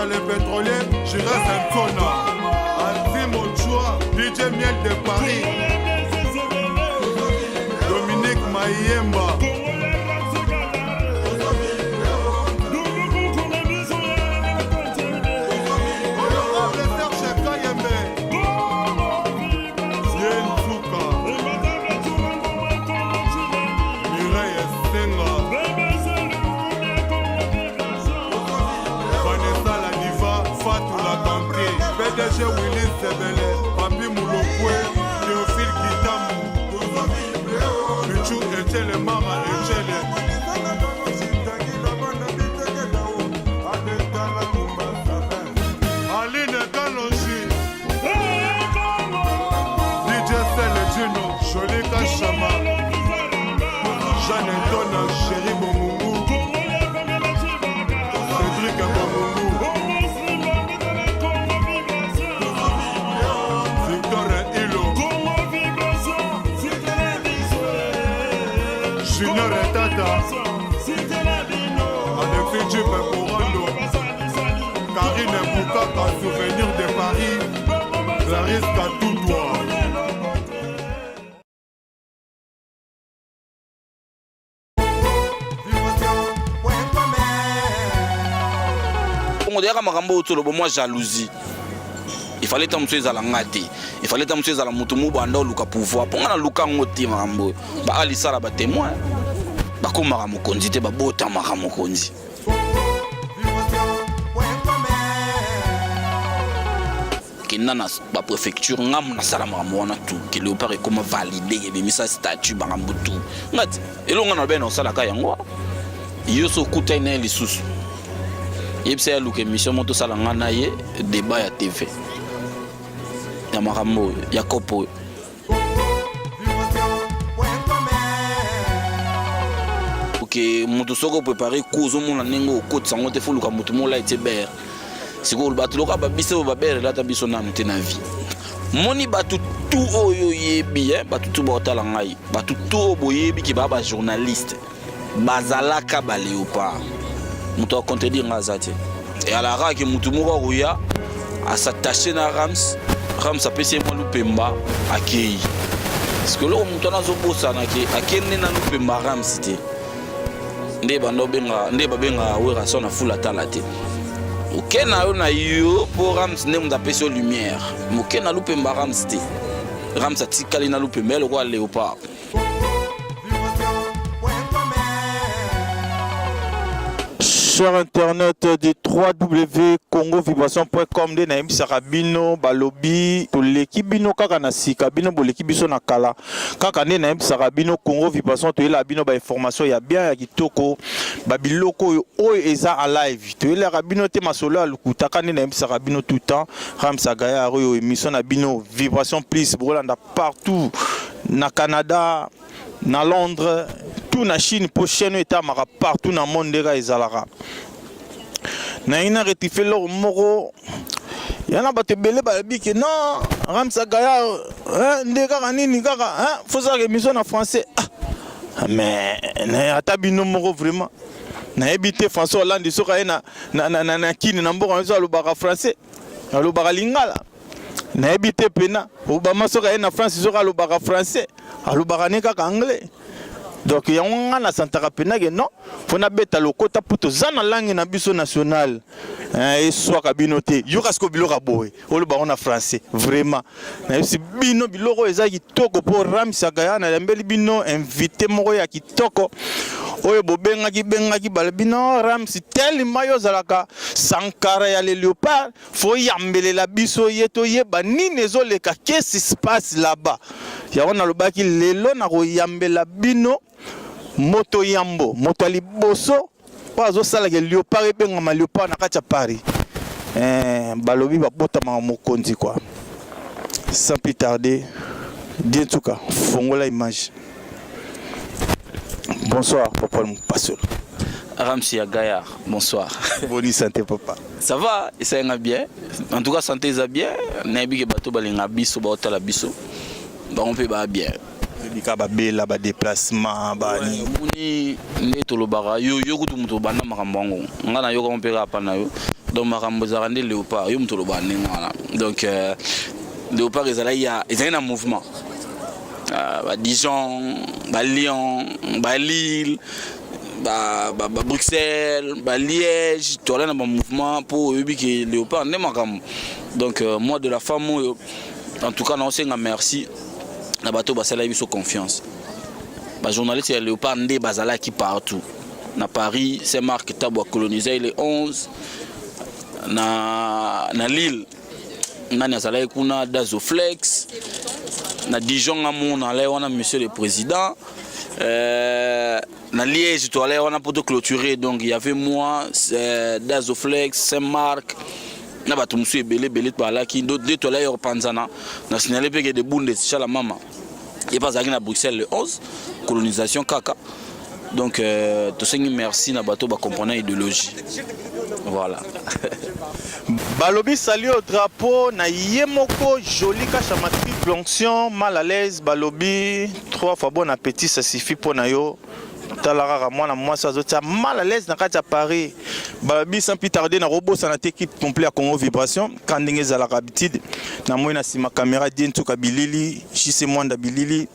Tata le pétrolier, Jires Nsona, Adi Mochua, DJ Miel de Paris, Dominique Mayemba. Honorable Serge Kayembe, Ye Nsuka, Mireille Senga, Vanessa la Diva, Fatou la Tante, PDG Willy Sebele, Papi Mulokwe, Théophile Kitamu, Michu Echele Mara Echele. Aline Kalonji, DJ Sele Gino, Jolie Kachama, Jeanne Antona, Chéri Bongungu, Cédric Bongungu, Victor Ilo, Junior Tata, Alexis Jeep Korando, Karine Boukaka, Souvenir de Paris, Clarisse Katoutoua. Bongo yaka makambo oyo toloba, mwa jalousie. Ifale ta mosusu ezala nga te, ifale ta mosusu ezala motu mo banda oluka pouvoir, mpo nga naluka yango te. Makambo oyo baalisala batémoin, bakomaka mokonzi te, babotamaka mokonzi. Kenda na bapréfecture, ngambo nasala makambo wana tu ke Léopard ekoma valide, ebimisa statut, makambo tu. Nga ti elonga na bene osalaka yango wana. Yo so okutani na ye lisusu, yebisa ye aluka émission mo tosala nga na ye, débat ya TV ya makambo oyo ya kopo oyo. Oke, moto soki oprépare ku, ozomona ndenge okotisa yango te, foluka moto mola etie bere. Sikoyo bato loka babiso oyo babere elata biso nanu te na vie. Moni bato tu oyo oyebi, eh, bato tu baotala ngai, bato tu oyo boyebi ke baa bajournaliste, bazalaka baléopard. Moto acontredire nga aza te. Eyalaka ke motu moko akoya as'attache na Rams, Rams apesi ye mwa lupemba, akei. Parce eloko moto wana azobosana ke akende na lupemba Rams te. Nde banda obenga, nde babengaka Werason na fula tala te. Oke na yo na yo mpo Rams nde moto apesi yo lumière, moke na lupemba Rams te. Rams atikali na lupemba ye lokola léopard. Cher internet de www.congovibration.com, nde nayebisaka bino, balobi toleki bino kaka na sika, bino boleki biso na kala. Kaka nde nayebisaka bino, Congo Vibration, toyelaka bino bainformation ya bien, ya kitoko, babiloko oyo oyo eza en live. Toyelaka bino te masolo ya lokuta. Kaka nde nayebisaka bino tout temps, Ramsa Gayar, oyo émission na bino Vibration Plus, bokolanda partout na Canada, na Londres, tout na Chine, mpo chaîne oyo etamaka partout na monde. Ndeka ezalaka nayi na rectifie eloko moko ya na bato ebele balobi ke non, Ramsa Gaya nde kaka nini kaka fosaka émission na français. Ah, mais ata bino moko vraiment nayebi te. François Hollande soki aye na kini na mboka nyonso, alobaka français, alobaka lingala? Nayebi te pena. Obama soki aye na France, soki alobaka français, alobaka ne kaka anglais? Donc yango nga nasantaka mpena ke non, fo nabeta lokota mpo toza na langue na biso nationale. Eswaka bino te? Yoka siko biloko ya boye, oloba ngo na français. Vraiment nayebisi bino, biloko oyo eza kitoko mpo ramisaka ya nayambeli bino invité moko ya kitoko oyo bobengaki bengaki, balobi no Rams, telema yo ozalaka Sankara ya le Léopard, fo yambelela biso ye, toyeba nini ezoleka, qu'est-ce qui se passe là-bas. Yango nalobaki lelo nakoyambela bino moto yambo, moto ya liboso oyo azosalaka Léopard ebengama Léopard na kati ya Paris. Balobi babotamaka mokonzi quoi. Sans plus tarder, Dientuka, fongola image. Bonsoir papa Mpasolo. Ramsi ya Gaillard, bonsoir. Boni santé, papa? Ça va, esayenga bien. En tout cas, santé eza bien. Nayebi ke bato balinga biso, baotala biso. Bango mpe baa bien. Bika babela badéplacement bani. Omoni nde tolobaka, yo yo kutu moto obanda makambo yango, nga nayoka mpe kaka pa na yo. Donc makambo ezalaka nde Léopard, yo moto olobaka ndenge wana. Donc Léopard ezalaki ya ezalaki na mouvement. Ba Dijon, ba Lyon, ba Lille, ba Bruxelles, ba Liège, toala na ba mouvement mpo oyebi ke Léopard nde makambo. Donc mois de la femme oyo, en tout cas naosenga merci na bato basalaki biso confiance. Bajournaliste ya Léopard nde bazalaki partout na Paris, Saint Marc Tabo acolonise le 11, na Lille nani azalaki kuna, Dazoflex, na Dijon nga mona alai wana monsieur le président, na Liège toalai wana mpo toclôturer. Donc il y avait moi, Dazoflex, Saint Marc na bato mosusu ebele ebele toalaki nde toalai kopanzana. Na signale mpe ke de Bundes Chala Mama ye mpe azalaki na Bruxelles le 11, colonisation kaka. Donc tosengi merci na bato bacomprendre idéologie, voilà. Balobi sali au drapeau na ye moko Joli Kachama, triple onction, mal à l'aise. Balobi trois fois bon appétit, ça suffit mpo na yo. Tala kaka mwana mwasi azotia mal à l'aise na kati ya Paris. Balobi sans plus tarder, na kobosana te équipe complet ya Congo Vibration ka ndenge ezalaka habitude. Namoni na nsima caméra Die Ntuka Bilili, JC Mwanda Bilili,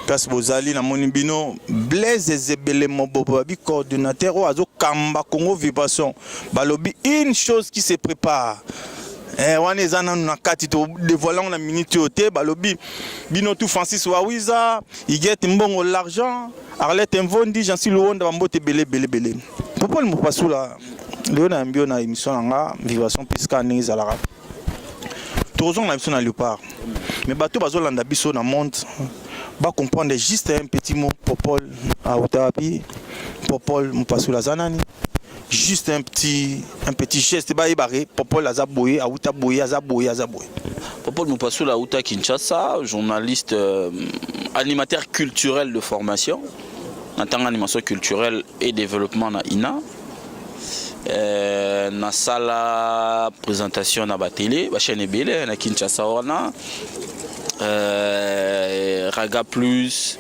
place bozali namoni bino. Blaise Ezebele Mobobo, babi coordinateur oyo azokamba Congo Vibration. Balobi une chose qui se prépare, wana eza nanu na kati, todévoile yango na minute oyo te. Balobi bino tu, Francis Wawiza, Iget Mbongo, l'argent, Arlette Mvondi, Jansi Luonda, bambote ebele ebele ebele. Popol Mopasula, lelo nayambi yo na émission na nga Vibration, puisque ndenge ezalaka tozonga na biso na Léopard, mais bato bazolanda biso na monde bacomprendre juste un petit mot. Popol auta wapi? Popol Mopasula aza nani? Juste un petit geste, bayebake Popol aza boye, auta boye, aza boye, aza boye. Popol Mopasula auta Kinshasa, journaliste, animateur culturel de formation, natanga animation culturelle et développement na INA. Nasala présentation na batélé, bachaîne ebele na Kinshasa wana, Raga Plus,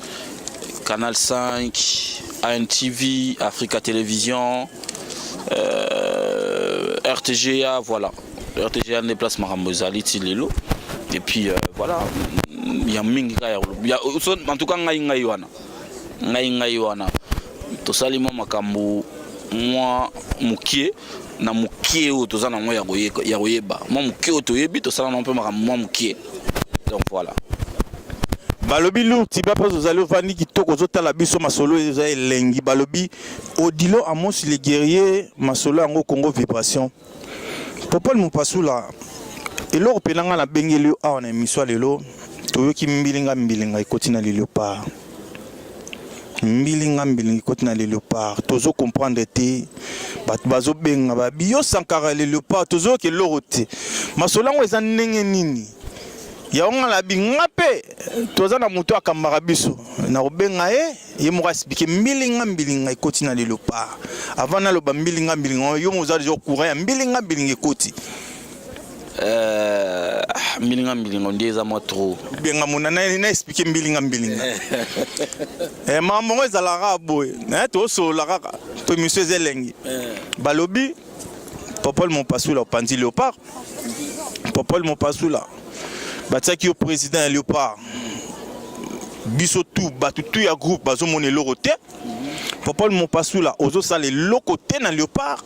Canal 5, ANTV, Africa Télévision, RTGA, voilà. RTGA nde place makambo ezali ti lelo. Et puis voilà, ya mingi kaka ya, en tout cas ngai wana, ngai wana tosali mwa makambo mwa mokie na mokie oyo toza nango ya koyeba, mwa mokie oyo toyebi, tosala nango mpe makambo mwa mokie. Donc voilà. Balobi lourd tiba mpe ozali ovandi kitoko, ozotala biso, masolo eza elengi. Balobi Odilo Amosi le guerrier, masolo yango Congo Vibration. Popol Mopasula, eloko mpe na ngai nabengeli yo awa na émission ya lelo, toyoki mbilinga mbilinga ekoti na Léopard, mbilinga mbilinga ekoti na Léopard. Tozocomprendre te, bato bazobenga babi yo Sankara le Léopard, tozoyoka eloko te. Masolo yango eza ndenge nini? Yango nga nabi nga mpe toza na moto akambaka biso na kobenga ye, ye moko aexpliquer mbilinga mbilinga ekoti na Léopard. Avant naloba mbilinga mbilinga, yo mo oza déjà courant ya mbilinga mbilinga ekoti. Mbilinga mbilinga nde eza mwa trop. Benga mona na expliquer mbilinga mbilinga. Makambo yango ezalaka boye, tosolola kaka po émission eza elengi. Balobi Popol Mopasula opanzi Léopard. Popol Mopasula, batiaki yo président ya Léopard, biso tu bato tu ya groupe bazomona eloko te. Popol Mopasula ozosala eloko te na Léopard,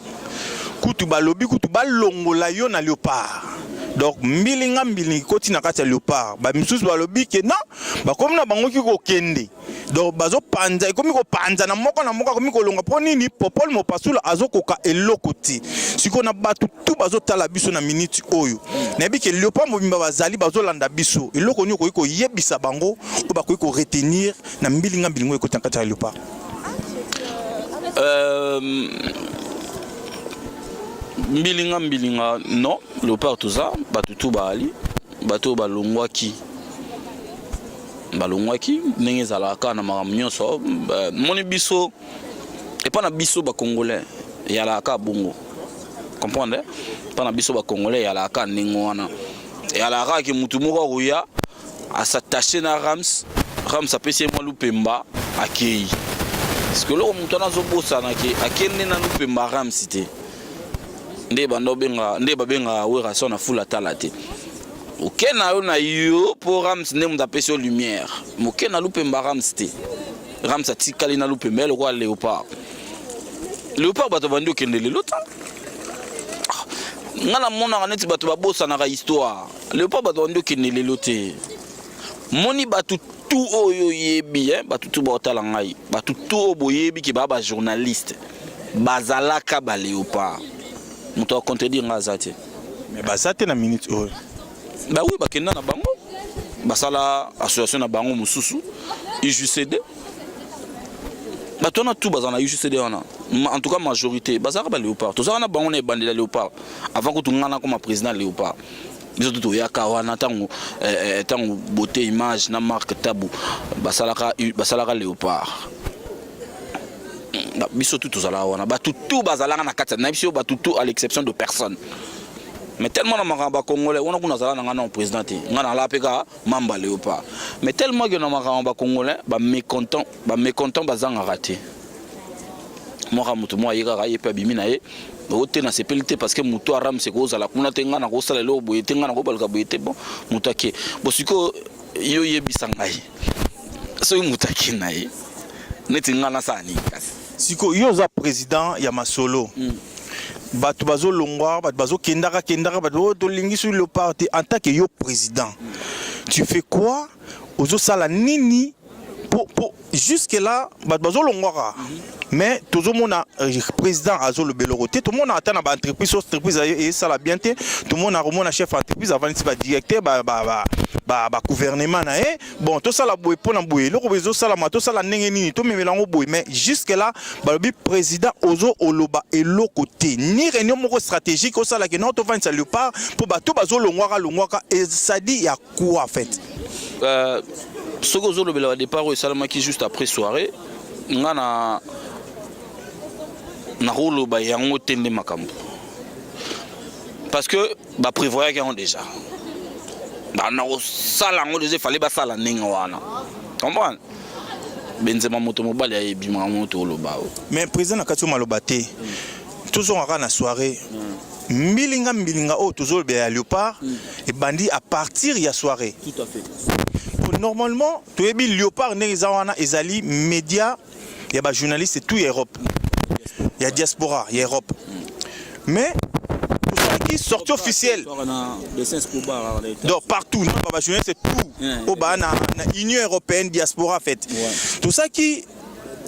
kutu balobi kutu balongola yo na Léopard. Donc mbilinga mbilinga ekoti na kati ya Léopard. Bamisusu balobi ke non, bakomi na bango ki kokende, donc bazopanza, ekomi kopanza na moko na moko akomi kolonga. Mpo nini? Popol Mopasula azokoka eloko te. Sikoyo na bato tu bazotala biso na miniti oyo, nayebi ke Léopard mobimba bazali bazolanda biso, eloko nini okoki koyebisa bango oyo bakoki koretenir na mbilinga mbilinga oyo ekoti na kati ya Léopard? Mbilinga mbilinga, non. Léopard toza bato tu baali, bato oyo balongwaki, balongwaki ndenge ezalaka kaka na makambo nyonso. Moni biso epa na biso bacongolais eyalaka kaka bongo, comprendre? Epa na biso bacongolais eyalaka kaka ndenge wana, eyalaka kaka ke mutu moko akoya as'attache na Rams, Rams apesi ye mwa lupemba, akei. Parce que eloko moto wana azobosana ke akende na lupemba Rams te. Nde banda obenga, nde babenga Werrason na fula tala te. Oke na yo na yo mpo Rams nde moto apesi yo lumière. Moke na lupemba Rams te. Rams atikali na lupemba ye lokola léopard. Léopard bato bandi okende lelo ta. Ah, nga namonaka neti bato babosanaka histoire. Léopard bato bandi okende lelo te. Moni bato tout oyo oyebi, hein, bato tout baotala ngai, bato tout oyo boyebi ke baa ba journaliste bazalaka ba léopard. Moto akontredire nga aza te. Mais baza te na minute oyo. Ba oui, bakenda na bango, basala association na bango mosusu UJCD. Bato wana tout bazala na UJCD wana, en tout cas majorité bazalaka ba léopard. Tozalaka na bango na ebandeli ya léopard avant kutu nga nakoma président léopard. Biso tu toyaka wana ntango ntango beauté image na marque tabu basalaka, basalaka léopard. Biso tu tozalaka wana, bato tu bazalaka na kati na biso, bato tu à l'exception de personne. Mais tellement na makambo ya congolais wana kuna azala na nga na président te, nga nala mpe kaka mamba léopard. Mais tellement ke na makambo ya congolais, bamécontent, bamécontent bazangaka te. Mwaka moto moko aye kaka, ye mpe abimi na ye o te, nasepeli te parce que moto aramse kozala kuna te, nga nakosala eloko boye te, nga nakobaluka boye te. Bon, moto ake. Bon, sikoyo yo yebisa ngai, soki moto ake na ye neti nga, nasala nini kasi? Sikoyo yo oza président ya masolo. Bato bazolongwa, bato bazokendaka kendaka, bato oyo tolingi sur léopard te. En tant que yo président, tu fais quoi? Ozosala nini po jusque là bato bazolongwaka, mais tozomona président azolobela eloko te? Tomona ata na baentreprise, so entreprise esala bien te, tomona komona chef entreprise avandisi badirecteur, bagouvernement na ye: bon, tosala boye mpo na boye, eloko boye ezosalama, tosala ndenge nini, tomemela yango boye. Mais jusque là balobi président ozo oloba eloko te, ni réunion moko stratégique osalaki non, tovandisa léopard mpo bato bazolongwaka longwaka, esadi ya quoi en fait? Soki ozolobela badépart oyo esalamaki juste après soirée, nga na nakoloba yango te nde makambo, parce que baprévoyaki yango déjà, bana kosala yango déjà, efale basala ndenge wana, comprendre. Benzema moto mobali ayebi makambo moto oloba o. Mais président, na kati oyo maloba te, tozonga kaka na soirée. Mbilinga mbilinga oyo tozolobela ya léopard ebandi à partir ya soirée. Tout à fait. Po normalement toyebi léopard ndenge eza wana, ezali média ya bajournaliste tout ya Europe, ya diaspora ya Europe. Mais tosalaki sortie officielle donc partout na bajournaliste tout oyo baa na Union européenne, diaspora en fait. Tosalaki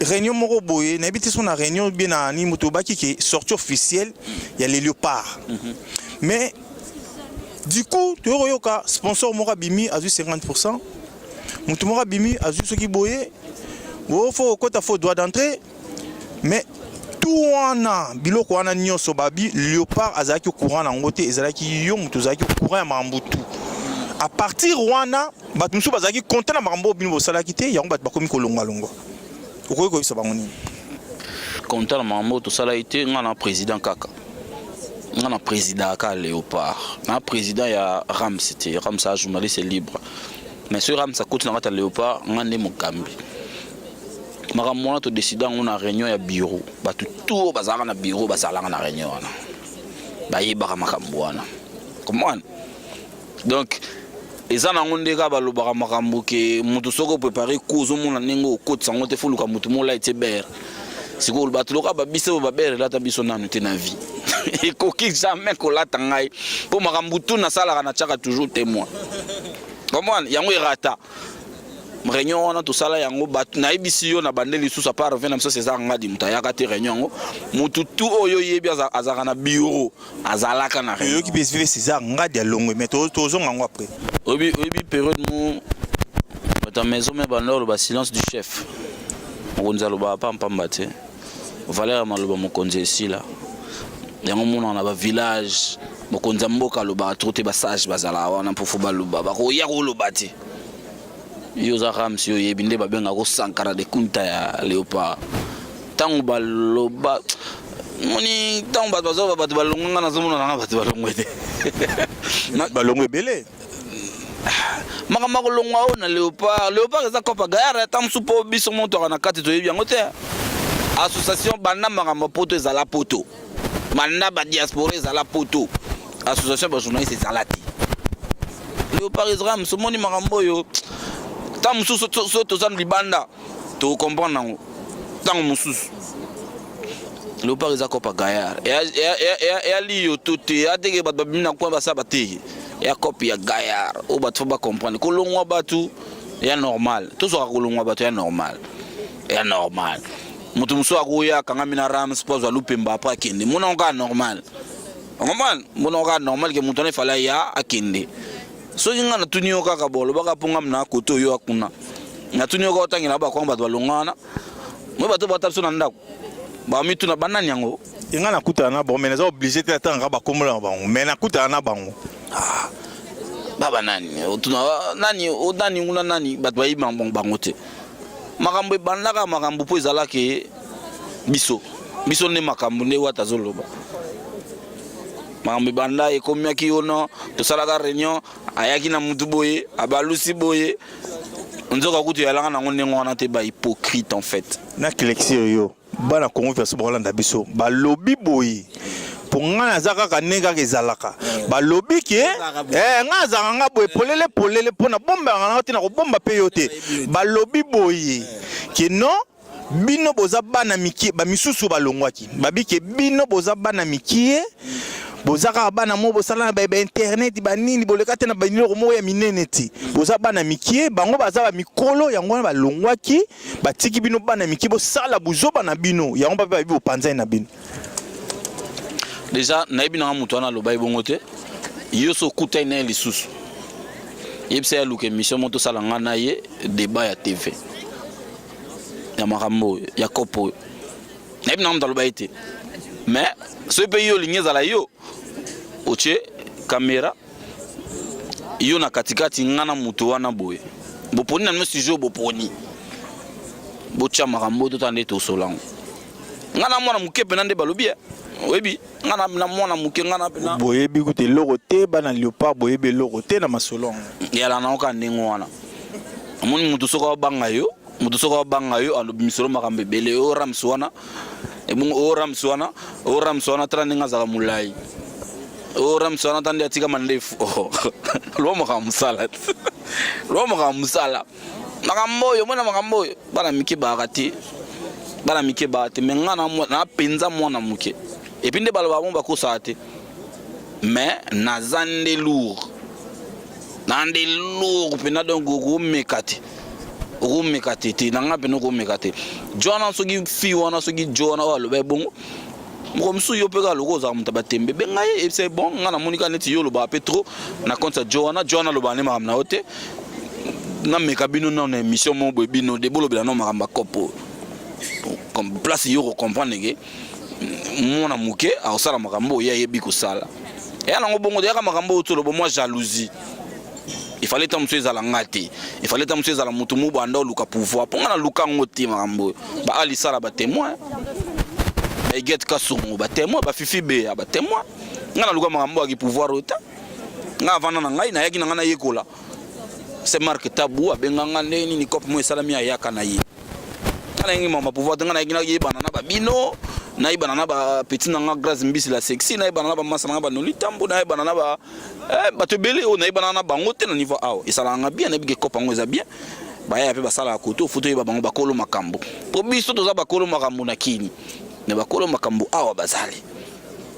réunion moko boye, nayebi te so na réunion bien na nini, moto obaki ke sortie officielle ya les léopards. Mais du coup toyei koyoka sponsor moko abimi azwi 50, moto moko abimi azwi soki boye o fo okota fo droit d'entrée. Mais tout wana, biloko wana nyonso, babi léopard azalaki courant nango te. Ezalaki yo moto ozalaki courant ya makambo tout. À partir wana bato mosusu bazalaki content na makambo oyo bino bosalaki te, yango bato bakomi kolongwalongwa. Okoki koyebisa bango nini? Content na makambo oyo tosalaki te. Nga na président kaka, nga na président kaka léopard, na président ya Rams te. Rams aza journaliste libre, mais soki Rams akoti na kati ya léopard, nga nde mokambi. Makambo wana todécider yango na réunion ya bureau. Bato tout oyo bazalaka na bureau bazalaka na réunion wana, bayebaka makambo wana, comprendre. Donc eza nango nde kaka balobaka makambo ke moto soki oprépare coup, ozomona ndenge okotisa yango te, foluka moto molai tie bere. Sikoyo bato loka babiso oyo babere elata biso nanu te na vie, ekoki jamais kolata ngai, mpo makambo tu nasalaka natiaka toujours témoin, comprendre. Yango erata réunion wana tosala yango, bato nayebisi yo na bande lisusu apart revient na biso César Ngadi, moto ayaka te réunion yango. Motu tu oyo oyebi azalaka na bureau azalaka na réunion. Oyoki mpe vieux César Ngadi alongwe, mais tozonga yango après. Oyebi période mo bato ya maison me banda oloba silence du chef, mokonzi alobaka pampamba te, valeur ya maloba mokonzi esila. Yango monaka na bavillage, mokonzi ya mboka alobaka trop te, basage bazalaka wana mpo fo baloba, bakoya koloba te. Yo oza Rams, yo oyebi nde babengaka Sankara de Kunta ya léopard. Ntango baloba moni, ntango bato bazoba, bato balongwe, nga nazomona nanga bato balongwe te. Balongwe ebele. Makambo ya kolongwa oyo na léopard, léopard eza copa gayard ata mosu, mpo biso motoka na kati toyebi yango te. Association banda makambo poto ezala poto. Banda ba diaspora ezala poto, association ba journaliste ezala te. Léopard Rams, omoni makambo oyo ntango mosusu so toza libanda tocomprendre yango ntango mosusu. Léopard eza copa gaillard eya liyo to te ateke bato babimi na coin basala bateke ya cope ya gaillard oyo bato fo bacomprendre kolongwa bato ya normal, tozwaka kolongwa bato ya normal, ya normal. Moto mosusu akoya akangami na Rams mpo azwa lupemba, apres akende, monango kaka normal. Ocomprendre? Monango kaka normal ke moto wana efale aya akende. Soki ngai natuni yo kaka bo olobaka mpo ngai na kote oyo akuna, natuni yo kaka otangela bakwanga bato balonga wana, moi bato bata biso na ndako bamituna banani yango. Nga nakutana na bango, mais naza obligé te natangaka bakombola na bango, mais nakutana na bango. Ah, baba nani otuna nani onani nguna nani, bato bayebi bango te. Makambo ebandaka makambo mpo ezalaki biso biso nde makambo nde wata azoloba. Makambo ebanda ekomiaki ono tosalaka réunion, ayaki na mutu boye, abalusi boye, nzoka kutu eyalaka nango ndenge wana te. Bahypocrite en fait. Na clexir yo, bana Congo verso bakolanda biso, balobi boye mpo ngai naza kaka ndenge kaka ezalaka. Balobi ke ngai azalaka nga boye polele polele, mpo na bombaka nanga te, na kobomba mpe yo te. Balobi boye ke non, bino boza bana mikie, bamisusu balongwaki babi ke bino boza bana mikie, boza kaka bana moko bosala na bainternet banini, boleka te na biloko moko ya minene ti boza bana mikie. Bango baza bamikolo, yango wana balongwaki, batiki bino bana mikie bosala buzoba na bino. Yango mpe bayebi bopanzani na bino. Déjà nayebi nanga moto wana aloba ye bongo te. Yo so okutani na ye lisusu, yebisa ye aluka émission moko tosala nga na ye, débat ya TV ya makambo oyo ya kopo oyo. Nayebi nanga moto aloba ye te, mais soki mpe yo olingi ezala yo otie caméra, yo na katikati, nga na moto wana boye, boponi na bino sujet oyo boponi, botya makambo oyo, totala nde tosolango. Nga na mwana moke mpena nde balobi oyebi nga na mwana moke, nga na mpena Boyebi kuta eloko te, bana Léopard, boyebi eloko te na masolo yango. Yala nango kaka ndenge wana. Omoni moto soki abanga yo, moto soki abanga yo, alobi misolo makambo ebele. Oyo Rams wana ebongo, oyo Rams wana, oyo Rams wana, tala ndenge azalaka molai. Oyo Rams wana, tala nde atika mandefu. Loba makambo mosala, loba makambo mosala, makambo oyo omona, makambo oyo bana mike bayaka te, bana mike baya te. Mais nga na mpenza mwana moke, et puis nde baloba bango bakosaka te, mais naza nde lourd, na nde lourd mpena. Donc okomeka te, okomeka te te na nga mpena, okomeka te. Jo wana, soki fi wana, soki jo wana oyo aloba ebongo, moko mosusu yo mpe kaka loko ozala moto ya batembe, benga ye, c'est bon. Nga namoni kaka neti yo olobaka mpe trop na compte ya jo wana. Jo wana alobaka nde makambo na yo te. Nameka bino nano na émission moko boye, bino de bolobela nano makambo ya kopo comme place yo kocomprendre ke mwana moke akosala makambo oyo ye ayebi kosala. Eya nango bongo, eyaka makambo oyo toloba mwa jalousie. Ifale ta mosusu ezala nga te, ifale ta mosusu ezala motu mo banda oluka pouvoir, mpo nga naluka yango te. Makambo oyo baalisala batémoin, baigete Kasongo batémoin, bafifi beya batémoin. Nga naluka makambo yaki pouvoir oyo te. Nga avanda na ngai, nayaki na ngai nayekola. Se Mark Tabu abenganga ndenge nini cope mo esalami, ayaka na ye. Nga nayengi mama pouvoir te. Nga nayaki nayebana na babino, nayebana na bapetit na nga Grâce Mbisi la sexy, nayebana na bamasa na nga banoli tambo, nayebana na ba bato ebele oyo nayebana na bango te na niveau awa. Esalaka nga bien, nayebi ke cope yango eza bien. Bayaya mpe basalaka kote ofu, toyeba bango bakolo makambo, mpo biso toza bakolo makambo na kini, me bakolo makambo awa bazali.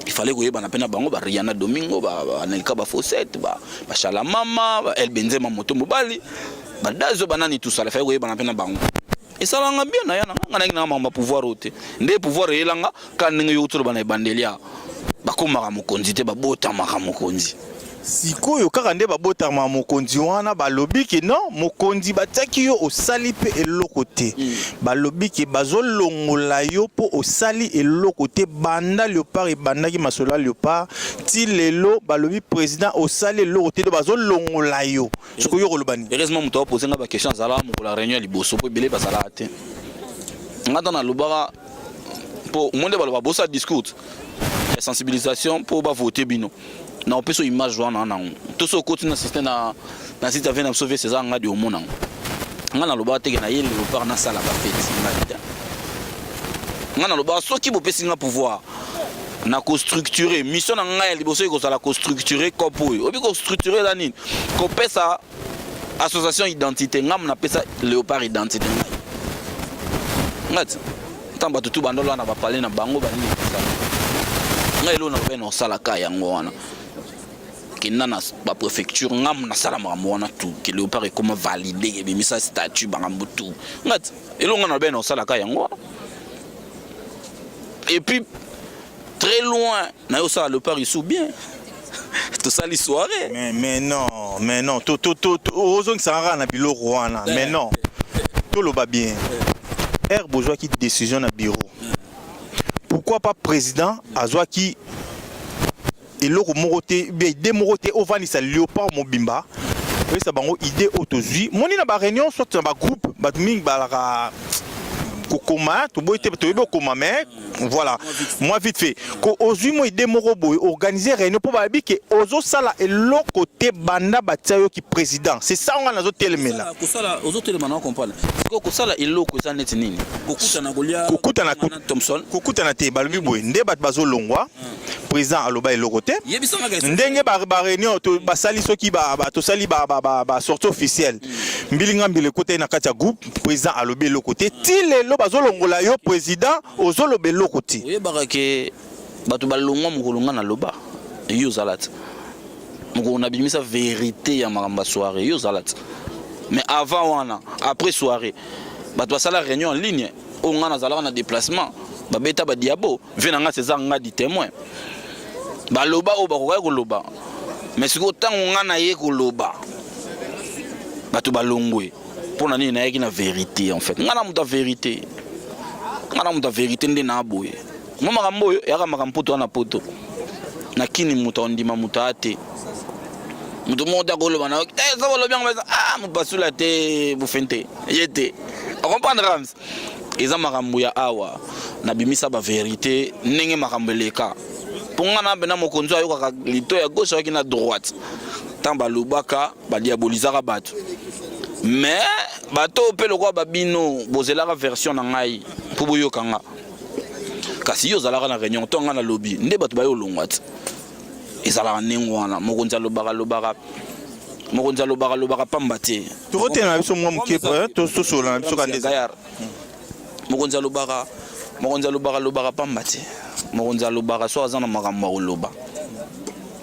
Il fallait koyebana mpe na bango, bariana Domingo, banelka, bafosete, bashalamama, el Benzema, moto mobali, badazo, banani, tosala. Fallait koyebana mpe na bango, esalanga bien. Naya nanga nga nayaki nanga makambo ya pouvoir oyo te. Nde pouvoir eyelanga kaka ndenge yo toloba na ebandeli ya bakomaka mokonzi te, babotamaka mokonzi. Sikoyo kaka nde babotama mokonzi wana, balobi ke non, mokonzi batiaki yo, osali mpe eloko te. Balobi ke bazolongola yo mpo osali eloko te. Banda Léopard ebandaki masolo ya Léopard ti lelo, balobi président osali eloko te, do bazolongola yo. Sikoyo yo koloba nini? Heureusement moto apose nga baquestion azalaka mokolo ya réunion ya liboso, mpo ebele bazalaka te. Nga ntango nalobaka, mpo mo nde baloba bosala discours ya sensibilisation mpo bavote bino, na opesa image wana nango to so okoti na système na site ave na biso vese eza nga di omona yango. Nga nalobaka teke na ye Léopard nasala bafeti ngai te. Nga nalobaka soki bopesi nga pouvoir. Na kostructure mission na ngai ya liboso ekozala kostructure cop oyo. Oyebi kostructure eza nini? Kopesa association identité. Ngai napesa Léopard identité ngai. Ngai ti ntango bato tu bandolo na bapale na bango banini kosala. Ngai eloko na babe na osalaka yango wana. Kenda na ba préfecture ngai nasala makambo wana tout ke Léopard ekoma valide ebimisa statut makambo tout. Ngai ti eloko ngai na babe na osalaka yango wana. Et puis très loin na yo osala Léopard isu bien tosali soirée. Mais non, mais non, to to to ozongisaka kaka na biloko wana. Mais non, toloba bien, aire bozwaki décision na bureau, pourquoi pas président azwaki eloko moko te, bien idée moko te ovandisa Léopard mobimba, oyesa bango idée oyo tozwi moni na baréunion, soit na bagroupe? Bato mingi balaka kokoma, toboyi te, toyebi okoma, mais voilà, moi vite fait ko ozwi mo idée moko boye, organiser réunion mpo bayebi ke ozosala eloko te banda batia yoki président. C'est ça nga nazotelemela. Kosala, ozotelema na comprendre sikoyo kosala eloko eza neti nini? Kokutana, kolia. Kokutana. Na Thomson. Kokutana te. Balobi boye nde bato bazolongwa, président aloba eloko te. Yebisanga. Ndenge baréunion basali, soki tosali basortie officielle, mbilinga mbila ekota na kati ya groupe, président alobi eloko te. Ti lelo bazolongola yo président, ozoloba eloko te. Oyebaka ke bato balongwa mokolo nga naloba, yo ozala te. Mokolo nabimisa vérité ya makambo ya soirée, yo ozala te. Mais avant wana, après soirée, bato basala réunion en ligne oyo nga nazalaka na déplacement, babeta badiabo ve na nga César Ngadi témoin, baloba oyo bakokaki koloba. Mais sikoyo ntango nga naye koloba, bato balongwe. Mpo na nini? Nayaki na vérité. En fait, nga na moto ya vérité, nga na moto ya vérité nde na boye. Mo makambo oyo eyaka makambo poto wana, poto na kini, moto andima moto aya te. Moto moko te akoloba na yo te so bolobi yango baza ah mopasula te, bofen te, ye te acomprendre. Rams eza makambo ya awa, nabimisa bavérité ndenge makambo eleka. Mpo nga na mpena mokonzi oyo ayokaka lito ya gauche, ayokaki na droite. Ntango balobaka, badiabolizaka bato, mais bato oyo mpe lokola babino bozelaka version na ngai mpo boyoka nga. Kasi yo ozalaka na réunion to nga nalobi nde bato baye olongwa te. Ezalaka ndenge wana. Mokonzi alobaka alobaka, mokonzi alobaka alobaka pamba te. Tokotela na biso mwa moke, tosolola na biso kande. Gaillard, mokonzi alobaka, mokonzi alobaka alobaka pamba te. Mokonzi alobaka so aza na makambo ya koloba.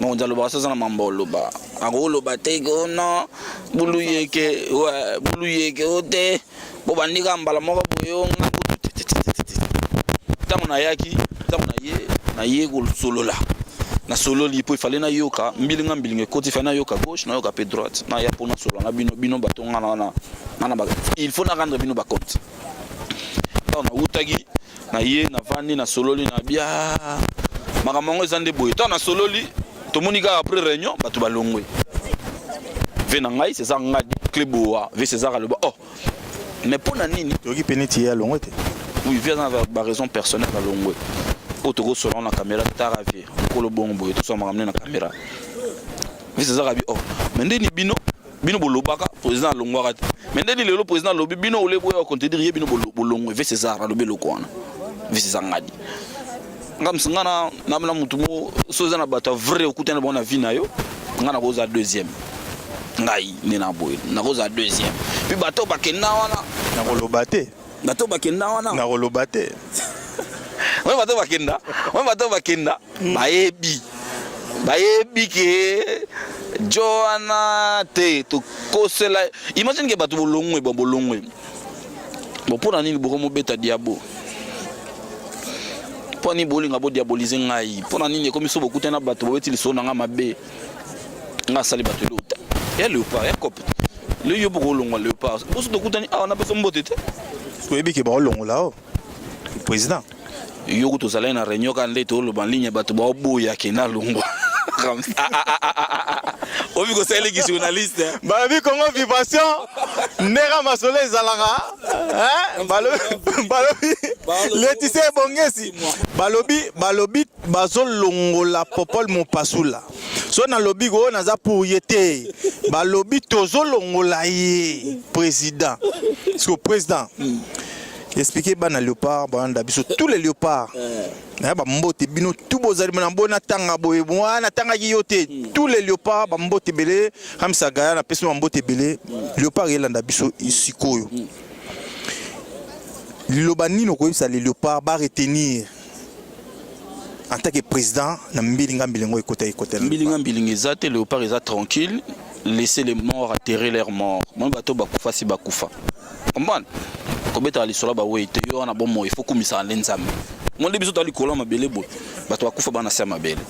Mokonzi alobaka so aza na makambo ya koloba. Akoloba te ko non bulu yeke ouais, bulu yeke o te bo bandika mbala moko boye o nga kutu te, te, te, te, te, te. Ntango nayaki, ntango naye naye kosolola, nasololi mpo ifale nayoka mbilinga mbilinga ekoti, ifale nayoka gauche, nayoka mpe droite. Naya mpo nasolola na bino, bino bato nga na na il faut na rendre bino bacompte. Ntango nawutaki na ye, navandi, nasololi na bia makambo yango eza nde boye. Ntango nasololi, tomoni kaka après réunion bato balongwe. Ve na ngai César Ngadi Cleboa, ve César aloba: "Oh, mais mpo na nini?" Toyoki mpe neti ye alongwe te. Oui, vie aza na baraison personnelle, alongwe oyo tokosola na caméra. Tara vie mokolo bongo boye tosola makambo nde na caméra. Vie César abi: "Oh, mais ndeni bino bino bolobaka président alongwaka te, mais ndeni lelo président alobi, bino ole boya contredire ye, bino bolongwe?" Ve César alobi eloko wana. Ve César Ngadi, nga mosu nga na motu moko so eza na bato ya vrai okutani bango na vie na yo. Nga nakozala deuxième, ngai nde na boye nakozala deuxième. Puis bato bakenda wana. Nakoloba te. Bato bakenda wana. Nakoloba te. Oyo bato bakenda, oyo bato bakenda, bayebi, bayebi ke jo wana te tokosela. Imagine ke bato bolongwe, bon, bolongwe bon, mpo na nini bokomobeta diabo? Mpo nini bolinga bodiabolize ngai? Mpo na nini ekomi so bokutani na bato, bobeti lisolo na ngai mabe? Ngai asali bato eloko te ya Léopard ya cope le yo bokolongwa Léopard boso tokutani awa na biso mbote te. Toyebi ke baolongola o président. Yo kutu ozalaki na réunion kaka nde toloba ligne, bato baoboya ke nalongwa. Obi kosaleliki journaliste. Balobi Congo Vibration ndenge masolo ezalaka, hein? Balobi Leticia Ebongesi, balobi bazolongola Popol Mopasula. So nalobi oyo naza pour ye te, balobi tozolongola ye président. Parce que président. Expliquer bana Léopard, balanda biso, tous les Léopards. Na bambote bino tout, bozali na mbo natanga boye, mwa natangaki yo te. Tous les Léopards, bambote ebele. Ramsa Gaya, napesi bambote ebele. Léopard elanda biso sikoyo, liloba nini okoyebisa les Léopards baretenir en tant que président na mbilinga mbilingo ekota ekotela? Mbilinga mbilinga eza te. Léopard eza tranquille. Laissez les morts enterrer leurs morts. Moi, bato bakufa si bakufa, comprendre? Kobetaka lisolo bawei te. Yo wana bomoi, il faut kumisaka nde Nzambe. Mo nde biso toa likolo ya mabele boye, bato bakufa bana se ya mabele.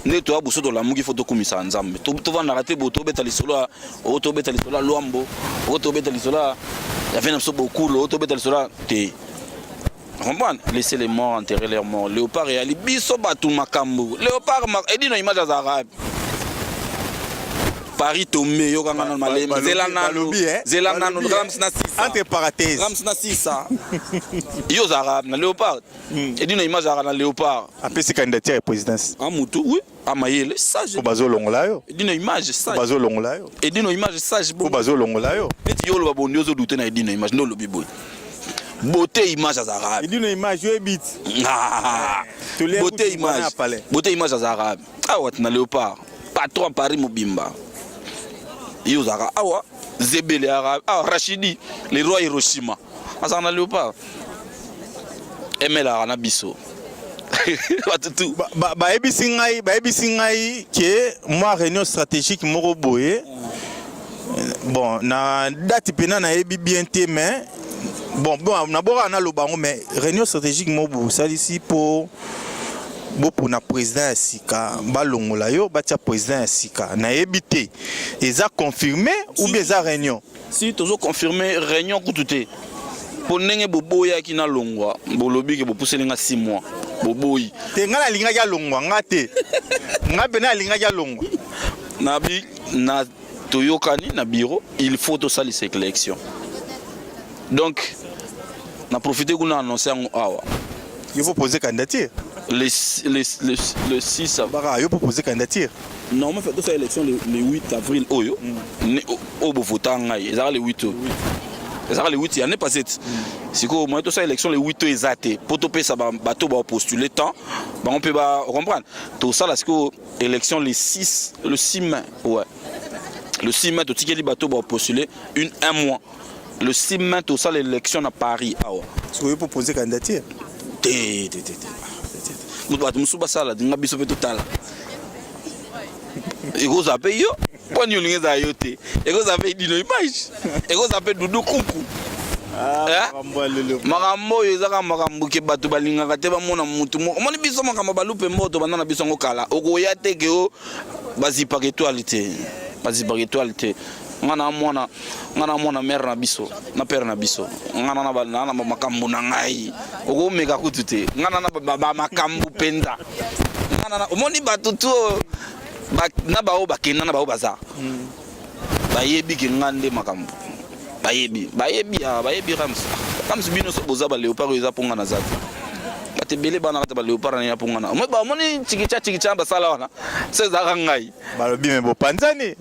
Nde toya boso, tolamuki, faut tokumisaka Nzambe. Tovandaka te boye, tobeta lisolo oyo, tobeta lisolo ya Lwambo oyo, tobeta lisolo ya ve na biso Bokulu oyo, tobeta lisolo te. Comprendre? Laissez les morts enterrer leurs morts. Léopard eyali biso bato makambo. Léopard edino image azalaka Paris tombe, yokanga nano malembe, zela nano, zela nano. Rams na sisa. Entre parenthèses. Rams na sisa, yo ozalaka na Léopard. Edino image azalaka na Léopard. Apesi candidature ya présidence. Amutu, oui, amayele, sage. Po bazolongola yo. Edino image sage. Bazolongola yo. Edino image sage. Po bazolongola yo. Neti yo oloba bondi, ozodute na Edino image nde olobi boye, beauté image azalaka. Edino image, yo ebiti. Beauté image, beauté image azalaka awa na Léopard, patron Paris mobimba. Ye ozalaka awa, zebele awa, Rachidi le roi Hiroshima azalaka na Léopard, emelaka na biso bato tu. Bayebisi ngai ke mwa réunion stratégique moko boye, bon, na date mpena nayebi bien te, mais bon, nabokaka naloba yango, mais réunion stratégique moko boye osalisi mpo bopona président ya sika, balongola yo, batia président ya sika. Nayebi te eza confirmé ou bien eza réunion. Si tozo confirme réunion kutu te, mpo ndenge boboyaki nalongwa, bolobi ke bopuseli nga 6 mois, boboyi. Te, ngai nalingaki alongwa nga te, ngai mpena alingaki alongwa. Nabi na toyokani na bureau, il faut tosalisa élection. Donc na profite kuna annonce yango awa. Il faut poser candidature. Le 6. Baka yo po poser candidature. Normalement fait tosala élection le 8 avril oyo. Oyo bovota ngai ezalaka le 8 oyo, ezalaka le 8 année passée. Sikoyo moyen tosala élection le 8 oyo eza te, mpo topesa bato bapostuler temps bango mpe bacomprendre. Tosala sikoyo élection le 6, le 6 mai, ouais, le 6 mai. Totikeli bato bapostuler une un mois. Le 6 mai tosala élection na Paris awa. Sikoyo po poser candidature. Te, te, te, te. Moto bato mosusu basala nga, biso mpe totala. Ekozala mpe yo, mpo nini olingi ezala yo te? Ekozala mpe Dino image, ekozala mpe Dudu Kuku. Makambo oyo ezaka makambo ke bato balingaka te bamona mutu moko. Omoni biso makambo balupe mboto banda na biso yango kala. Okoya te ke o bazipaka étoile te, bazipaka étoile te. Nga na mwana, nga na mwana mare na biso na pere na biso, nga na na makambo na ngai, okomeka kutu te. Nga na bamakambo mpenza, nga na omoni bato tu na bao bakenda na bao baza bayebi ke nga nde makambo. Bayebi, bayebi, bayebi. Rams, Rams, bino so boza baléopard oyo eza mpo nga naza te. Bato ebele bana kati baléopard na ya mpo nga na bamoni chikicha chikicha basala wana so ezalaka ngai. Balobi me bopanzani.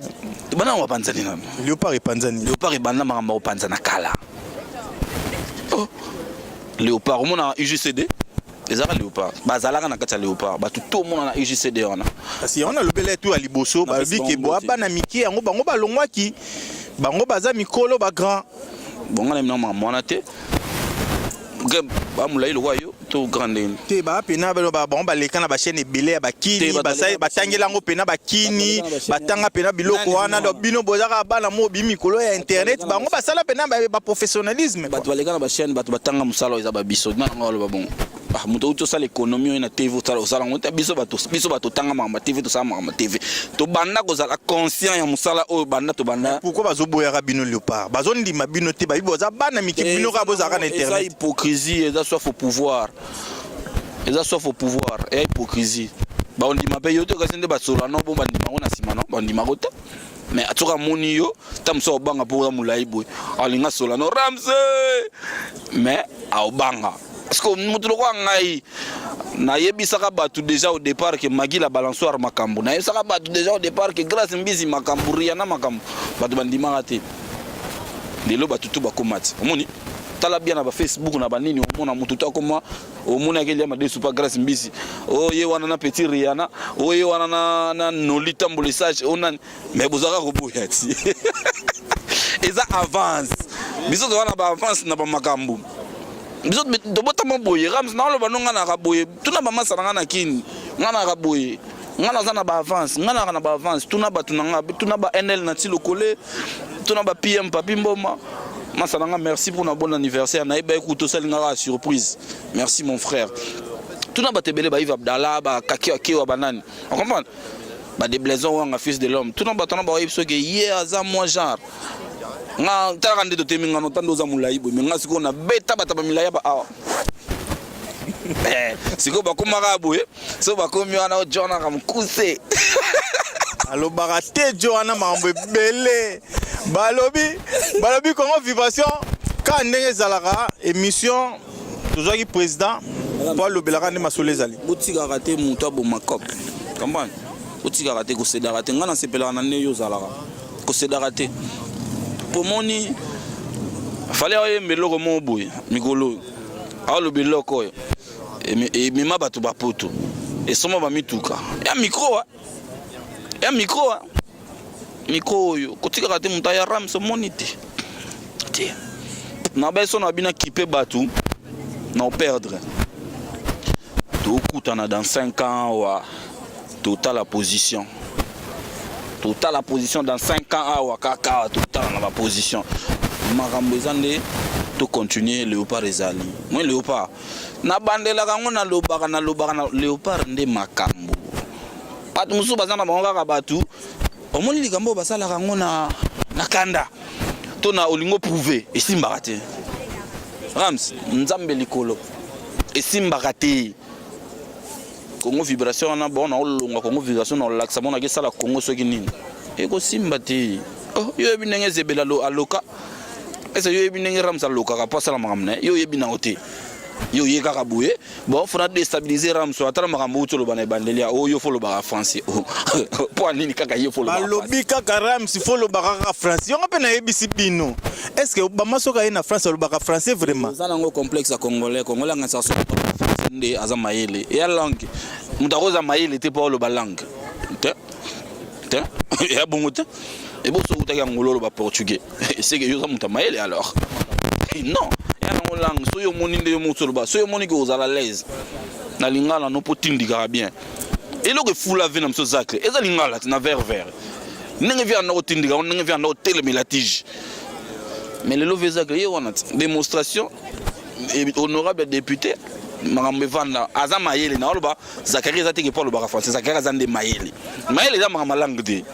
Bana bapanzani nano. Léopard epanzani. Léopard ebanda makambo ya kopanzana kala. Oh. Léopard omona UGCD ezalaka Léopard, bazalaka na kati ya Léopard, bato to omona na UGCD wana. Kasi yango nalobela tu ya liboso, balobi ke boa bana mike yango, bango balongwaki, bango baza mikolo, bagrand. Bonga na mina makambo wana te. Bamolai lokwa yo to grand ndenge. Te, baa pena bango baleka na bachaîne ebele ya bakini, batangela yango pena bakini, batanga pena biloko wana. Donc bino bozaka bana mo bimi mikolo ya internet, bango basala pena baprofessionnalisme. Bato baleka na bachaîne, bato batanga mosala oyo eza babiso. Nanga baloba bongo, moto outi osala économie oyo na TV, osala yango te. Biso bato, biso bato totanga makambo ya TV, tosala makambo ya TV, tobanda kozala conscient ya mosala oyo banda tobanda. Pourquoi bazoboyaka bino Léopard? Bazondima bino te, bayebi boza bana mike, bino kaka bozalaka na Eza internet. hypocrisie, eza soif au pouvoir, eza soif au pouvoir, eya hypocrisie. Bandima mpe yo te, kasi nde basola no bo bandima yango na nsima no bandimako te. Mais soki amoni yo ta mosu aobanga mpo oza molai boye, alinga sola no Ramse, mais aobanga parce que moto lokola ngai, nayebisaka bato déjà au départ ke Magila balançoire makambo, nayebisaka bato déjà au départ ke Grâce Mbizi makambo, Riana makambo, bato bandimaka te. Lelo bato tu bakóma ti omoni. Tala bien na ba Facebook na ba nini omona mutu to akoma omona yake lia madesu pa Grace Mbisi. Oh ye wana na petit Rihanna, oh ye wana na na Noli Tambo le sage, oh nani. Mais bozaka koboya ti. Eza avance. Biso toza na ba avance na ba makambo. Biso tobotama boye Rams na oloba no nga naka boye tuna ba masa na nga na kini nga naka boye nga naza na ba avance nga naka na ba avance tuna bato na nga tuna ba NL na ti lokole tuna ba PM Papi Mboma masa na nga merci pour na bon anniversaire nayeba ye kutu osali nga kaka surprise merci mon frère tuna bato ebele ba Yves Abdallah ba Kaki Akewa banani on comprendre ba deblaison wanga fils de l'homme tuna bato na baoyebi soki ye aza mwa genre nga talaka nde totemi ngano tanda oza molai boye me nga sikoyo nabeta bato ba milai ya ba awa eh, sikoyo bakomaka boye so bakomi wana ojonaka mokuse alobaka te jo wana makambo ebele balobi balobi Congo Vibration kaka ndenge ezalaka émission tozwaki président mpo alobelaka nde masolo ezali. Botikaka te moto aboma cope comprendre, botikaka te kosedaka te. Ngai nasepelaka na nde yo ozalaka kosedaka te po moni fale oyemba eloko moko boye mikolo oyo aoloba eloko oyo emema bato bapoto esomba bamituka ya micro ya micro micro oyo kotikaka te moto aya Rams omoni te te na beso na bino kipe bato na operdre tokutana dans 5 ans awa totala position totala position dans 5 ans awa kaka awa totala na baposition makambo eza nde tocontinue. Léopard ezali moi léopard nabandelaka yango nalobaka nalobaka na léopard nde makambo bato mosusu baza na bango kaka bato omoni likambo oyo basalaka yango na, na kanda to na olingo prouve esimbaka te. Rams nzambe likolo esimbaka te. Congo Vibration wana bon na olonga Congo Vibration na olakisa monaki esala Congo soki nini ekosimba te. Oh, yo oyebi ndenge ezebela aloka ese yo oyebi ndenge Rams alokaka mpo asala makambo na ye yo oyebi nango te yo oye kaka boye bon fona déstabiliser Rams atala makambo outi oloba na ebandeli ya oyo fo olobaka français mpo anini kaka ye fo olobaka. Balobi kaka Rams fo olobaka kaka français yongo mpe nayebisi bino est ce que Obama soki aye na France alobaka français vraiment? Eza nango complexe ya congolais. Congolais anganisaka soki français nde aza mayele eya langue moto akoza mayele te mpo oloba langue te te eya bongo te eboso outaki Angola oloba portugais eseke yo oza moto ya mayele alors non eya nango langue soki omoni nde yo moto oloba soki omoni ke ozala l'aise na lingala no mpo tindikaka bien eloko efula ve na biso zacle eza lingala ti na vert vert ndenge vi anda kotindika ndenge vi anda kotelemela tige mais lelo ve zacle ye wana ti démonstration honorable député makambo evanda aza mayele na oloba Zakari eza teke mpo alobaka français. Zakari aza nde mayele. Mayele eza makambo langue te,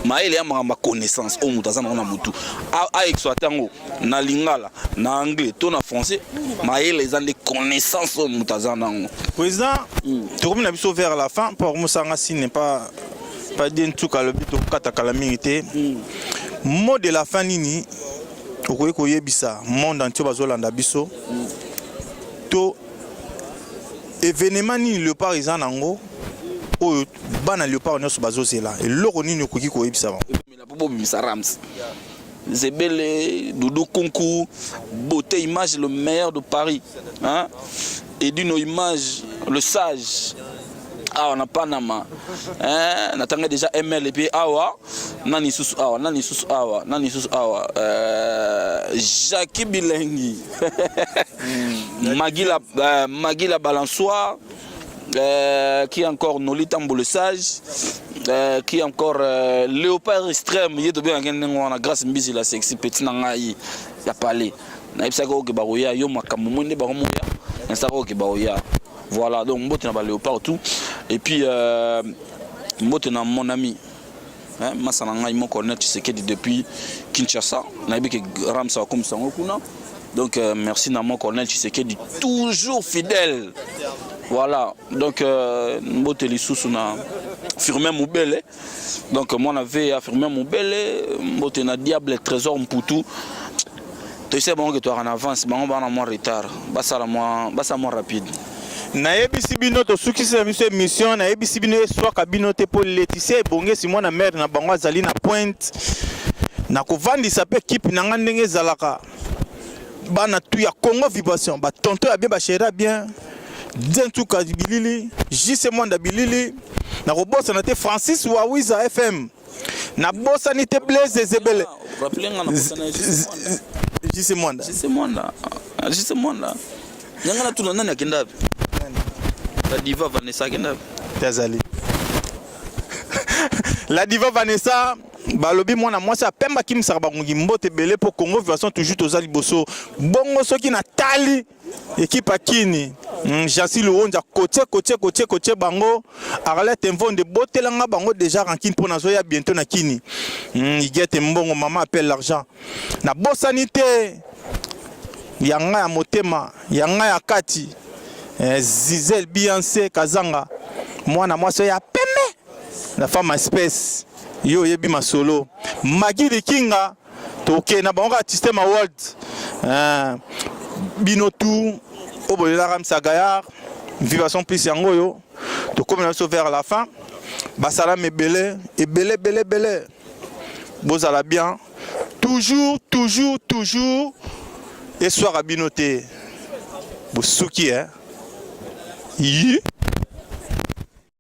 mayele ya makambo ya connaissance oyo moto aza nango na motu aexploite yango na lingala na anglais to na français. Mayele eza nde connaissance oyo moto aza nango. Président, tokomi na biso vers la fin mpo akomosanga si n'est pas pas die ntuka alobi tokokata kala mingi te. Mot de la fin nini okoki koyebisa monde entier bazolanda biso to événement nini Léopard eza nango oyo bana Léopard nyonso bazozela eloko nini okoki koyebisa bango? Mpo bobimisa Rams Zebele, Doudou Kunku, beauté image, le meilleur de Paris. Hein? Et d'une image, le sage. Awa na Panama. Hein? Natanga déjà ML et puis awa, nani susu awa, nani susu awa, nani susu awa. Jackie Bilengi. Magui la balançoire. Qui encore Noli Tambo le sage, qui encore Léopard extrême ye tobengaki ndenge wana Grâce Mbisi la sexy petit na ngai ya palais nayebisaki oke bakoya yo makambo moi nde bakomoya nasaka oke bakoya. Voilà, donc mbote na baléopard tout et puis mbote na mon ami hein, masa na ngai moko colonel Tshisekedi depuis Kinshasa nayebi ke Rams akomisa yango kuna. Donc merci na mon colonel Tshisekedi toujours fidèle. Voilà, donc mbote lisusu na Firmin Mubele, donc mwana ve ya Firmin Mubele, mbote na Diable Trésor Mputu toyisa bango ke toyaka na avance bango bana mwa retard basala mwa basala mwa rapide. Nayebisi bino tosukisi na biso émission nayebisi bino eswaka bino te mpo Leticia Ebongesi mwana mare na bango azali na pointe na kovandisa mpe ekipe na nga ndenge ezalaka. Bana tout ya Congo Vibration, ba tonton ya bien, ba chéri ya bien. Dzentuka bilili, JC Mwanda bilili. Nakobosana te Francis Wawiza FM. Nabosani te Blaise Ezebele. Rappelez nga nabosana JC Mwanda. JC Mwanda. JC Mwanda. Yanga natuna nani akenda wapi? La diva Vanessa akenda wapi? Tazali. La diva Vanessa balobi mwana mwasi apemba akimisaka bangongi mbote ebele mpo Congo Vibration toujours toza liboso. Bongo soki natali ekipe ya Kini Jansi Luonja kotie kotie kotie kotie bango Arlette Mvonde botelanga bango déjà rancune mpo nazoya bientôt na Kini. Igete mbongo mama appelle l'argent. Nabosani te ya nga ya motema ya nga ya kati Zizel Beyoncé Kazanga mwana mwasi ya pembe la femme espèce yo oyebi masolo Maggie Likinga toke na bango kaka système world bino tout oyo bolelaka Msa Gaillard Vibration plus yango oyo tokomi na biso vers la fin basalama ebele ebele ebele ebele bozala bien toujours toujours toujours eswaka bino te bosuki eh? Yi.